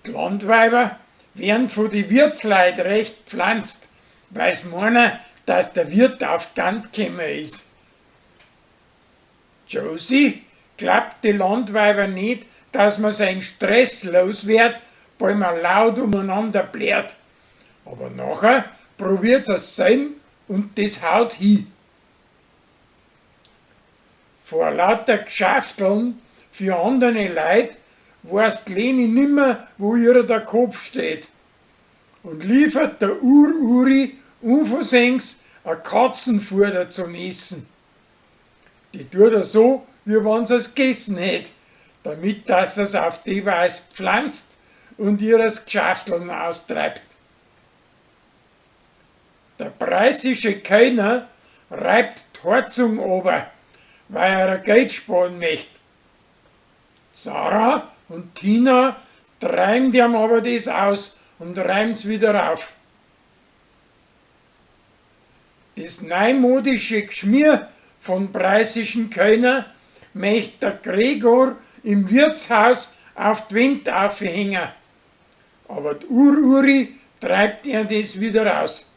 D'Landweiber wern vo die Wirtsleit recht pflanzt, weil's moana, dass der Wirt auf d'Gant kemma is. Josie glaubt die Landweiber ned, dass ma sein Stress los werd, boi ma laut umeinander plärt. Aber nachher probiert's es selm und des haut hi. Vor lauter Gschafteln für anderne Leit woaß d'Leni nimmer, wo ihrer der Kopf steht und liefert der Ur-Uri unversehens a Katzenfuder zum Essen. Die tut er so, wie wann sie's gegessen hätt, damit dass er's auf die Weis pflanzt und ihres Gschafteln austreibt. Der preußische Kellner reibt d'Heizung ober, weil er Geld sparen möcht. Sarah und Tina treiben ihm aber des aus und reimt's wieder auf. Des neumodische Gschmier von preußischen Kellner möcht der Gregor im Wirtshaus auf d'Wänd aufhängen. Aber d'Ur-Uri treibt ihr des wieder aus.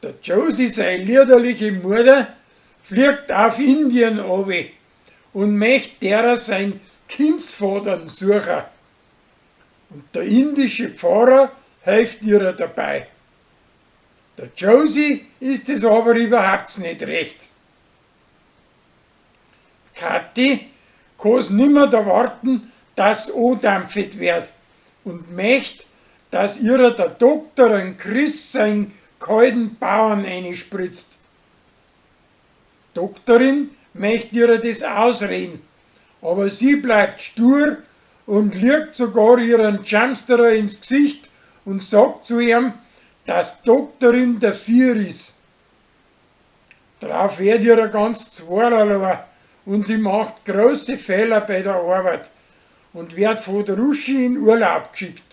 Der Josie sei liederliche Mutter fliegt auf Indien obi und möcht derer sein Kindsvadern suchen. Und der indische Pfarrer hilft ihrer dabei. Der Josie ist es aber überhaupt nicht recht. Kathi kann's nimmer erwarten, dass andampft wird und möcht, dass ihrer der Doktor en Chris sein kalten Bauern einspritzt. Doktorin möcht ihrer des ausreden, aber sie bleibt stur und lügt sogar ihren Jumpsterer ins Gesicht und sagt zu ihm, dass Doktorin dafür is. Drauf wird ihrer ganz zweierlei und sie macht große Fehler bei der Arbeit und wird von der Uschi in Urlaub geschickt.